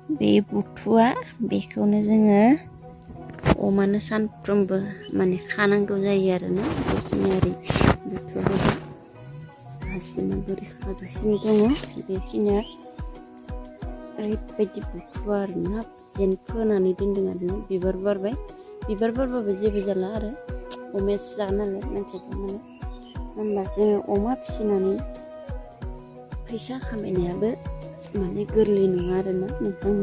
बे बुथुआ बेखौनो जोङो अमानो सानफ्रोमबो माने खानांगौ जायो आरोना बेखिनि आरो बुथुआखौ जों हासबेन्डआ बोरै खागासिनो दङ बेखिनिया ओरैबायदि बुथुआ आरोना जेन फोनानै दोनदों आरोना बिबार बारबाबो जेबो जाला आरो अमायासो जागोन नालाय मानसिया जागोन नालाय होनबा जोङो अमा फिसिनानै फैसा खामायनायाबो माने गोरलै नङा आरोना नोंथां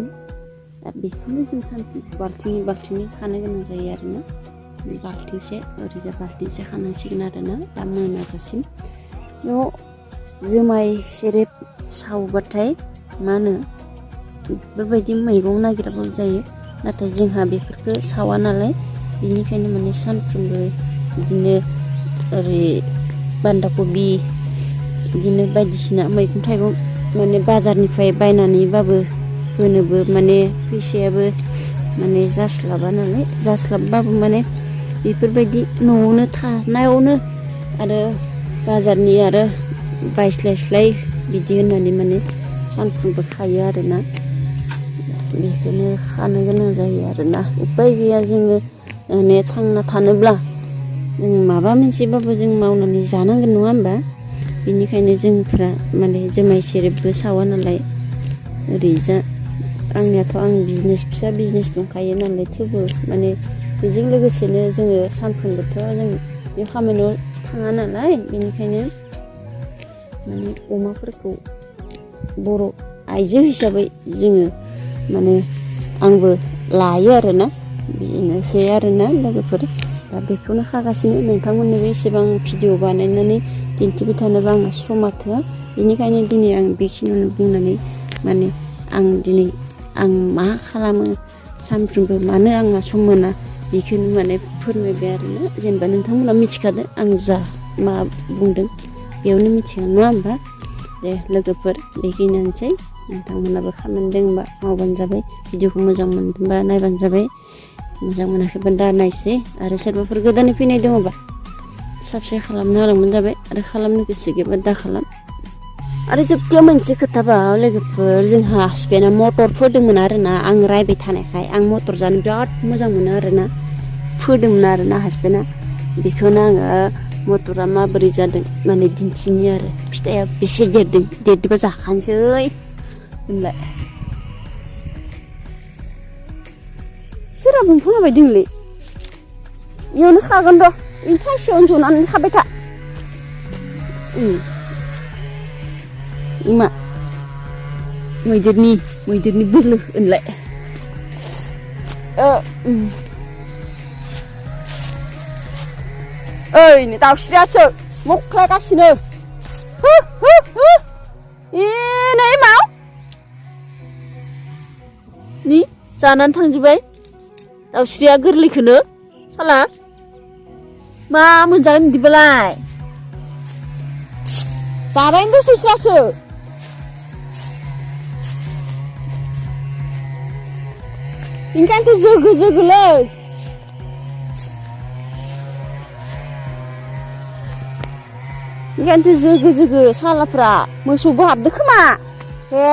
दा बेखौनो जों सानफ्रोमबो बाल्थिंनै खानो गोनां जायो आरोना बाल्थिंसे ओरैजा बाल्थिंसे खानांसिगोन आरोना दा मोनाजासिम बेयाव जुमाय सेरेब सावबाथाय मा होनो बेफोरबायदि मैगं नागिराबाबो जायो नाथाय जोंहा बेफोरखौ सावा नालाय बेनिखायनो माने सानफ्रोमबो बिदिनो ओरै बान्दा कबि बिदिनो बायदिसिना मैगं थाइगं माने बाजारनिफ्राय बायनानैबाबो होनोबो माने फैसायाबो माने जास्लाबा नालाय जास्लाबबाबो माने बेफोरबायदि न'आवनो थानायावनो आरो बाजारनि आरो बायस्लायस्लाय बिदि होननानै माने सानफ्रोमबो खायो आरोना बेखौनो खानो गोनां जायो आरोना उपाय गैया जोङो माने थांना थानोब्ला जों माबा मोनसेबाबो जों मावनानै जानांगोन नङा होमबा बेनिखायनो जोंफ्रा माने जुमाय सेरेबबो सावा नालाय ओरैजा आंनियाथ' आं फिसा बिजनेस दंखायो नालाय थेवबो माने बेजों लोगोसेनो जोङो सानफ्रोमबोथ' जों बे खामानियाव थाङा नालाय बेनिखायनो माने अमाफोरखौ बर' आइजो हिसाबै जोङो माने आंबो लायो आरोना बेनोसै आरोना लोगोफोर दा बेखौनो खागासिनो नोंथांमोननोबो एसेबां भिडिअ बानायनानै दिन्थिबाय थानोबो आंहा समा थोआ बेनिखायनो दिनै आं बेखिनियावनो बुंनानै माने आं मा खालामो सानफ्रोमबो मानो आंहा सम मोना बेखौनो माने फोरमायबाय आरोना जेनेबा नोंथांमोना मिथिखादो आं जा मा बुंदों बेयावनो मिथिगोन नङा होमबा दे लोगोफोर बेखिनियानोसै नोंथांमोनाबो खामानि दंबा मावबानो जाबाय भिडिअखौ मोजां मोनदोंबा नायबानो जाबाय मोजां मोनाखैबा दा नायसै आरो सोरबाफोर गोदानै फैनाय दङबा साबस्क्राइब खालामनो होलांबानो जाबाय आरो खालामनो गोसो गैयाबा दा खालाम आरो जोबथियाव मोनसे खोथाबाव लोगोफोर जोंहा हासबेन्डआ मटर फोदोंमोन आरोना आं रायबाय थानायखाय आं मटर जानो बिराद मोजां मोनो आरोना फोदोंमोन आरोना हासबेन्डआ बेखौनो आङो मटरा माबोरै जादों माने दिन्थिनि आरो फिथाइया बेसे देरदोंबा जाखानोसै होनलाय सोरहा दंफां होबाय दोंलै इयावनो खागोन र' इनि थाइसेयावनो जनानै खाबाय था इमा मैदेरनि बोलो होनलाय ओइ नै दाउस्रियासो मख्लायगासिनो नै माव नि जानानै थांजोब्बाय दाउस्रिया गोरलैखौनो साला मा मोनजागोन बिदिबालाय जाबायनो दसेस्लासो ओंखायनोथ' जोगोलै ओंखायनोथ' जोगो सालाफ्रा मोसौबो हाबदो खोमा हे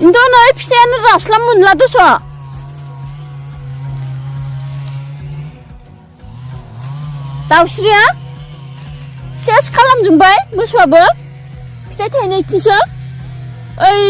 इन्थ' नै फिथाइयानो जास्लाब मोनला दस' दाउस्रिया सेस खालामजोबबाय मोसौआबो फिथाइ थायनायथिंसो ओइ